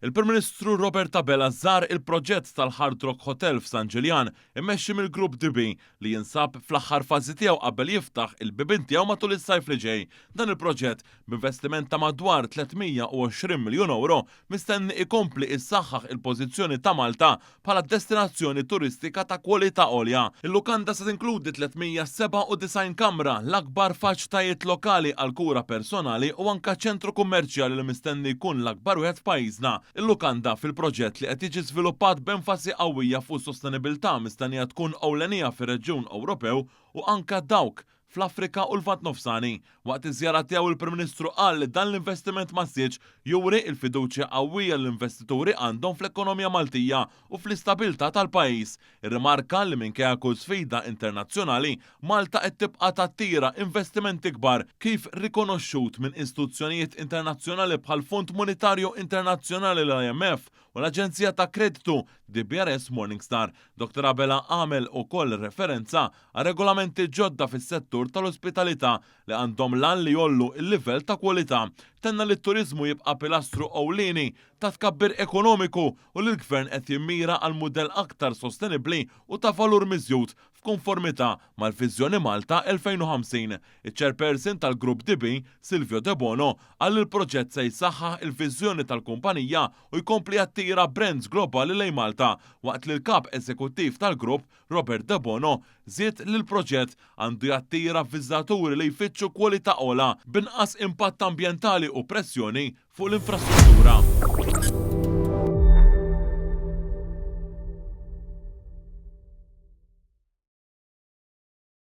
Il-Prim Ministru Robert Abela żar il-proġett tal-Hard Rock Hotel f'San Ġiljan immexxi mill-Grupp DB li jinsab fl-aħħar fażi tiegħu qabel jiftaħ il-bibien tiegħu matul is-sajf li ġej. Dan il-proġett, b'investiment ta' madwar 320 miljun ewro, mistenni ikompli jsaħħaħ il-pożizzjoni ta' Malta bħala destinazzjoni turistika ta' kwalità għolja. Il-lukanda se tinkludi 397 kamra, l-akbar faċtajiet lokali għall-kura personali u anke ċentru kummerċjali li mistenni jkun l-akbar wieħed f'pajjiżna. Il-lukanda fil-proġett li qed jiġi żviluppat b'enfasi qawwija fuq is-sostenibilità mistennija tkun ewlenija fir-reġjun Ewropew u anke dawk fl-Afrika u l-Lvant Nofsani. Waqt iż-żjara tiegħu il-Prim Ministru qal li dan l-investiment massiġġ juri l-fiduċja qawwija li l-investituri għandhom fl-ekonomija Maltija u fl-istabilità tal-pajjiż. Irrimarka li minkejja kull sfida internazzjonali, Malta qed tibqa' tattira investimenti kbar kif rikonoxxut minn istituzzjonijiet internazzjonali bħall-Fond Monetarju Internazzjonali l-IMF u l-aġenzija ta' kreditu DBRS Morningstar. Dottor Abela għamel ukoll referenza għal regolamenti ġodda fis-settur tal-ospitalità li għandhom l-għan li jgħollu l-livell ta' kwalità. Tenna li t-turiżmu jibqa' pilastru ewlieni ta' tkabbir ekonomiku u li l-Gvern qed jimmira għal mudell aktar sostenibbli u ta' valur miżjud f'konformità mal-Viżjoni Malta 2050. Iċ-Chairperson tal-Grupp DB, Silvio Debono, qal li l-proġett se jsaħħaħ il-viżjoni tal-kumpanija u jkompli jattira brands globali lejn Malta, waqt li l-Kap Eżekuttiv tal-grupp, Robert Debono, żied li l-proġett għandu jattira viżitaturi li jfittxu kwalità ogħla, b'inqas impatt ambjentali u pressjoni fuq l-infrastruttura.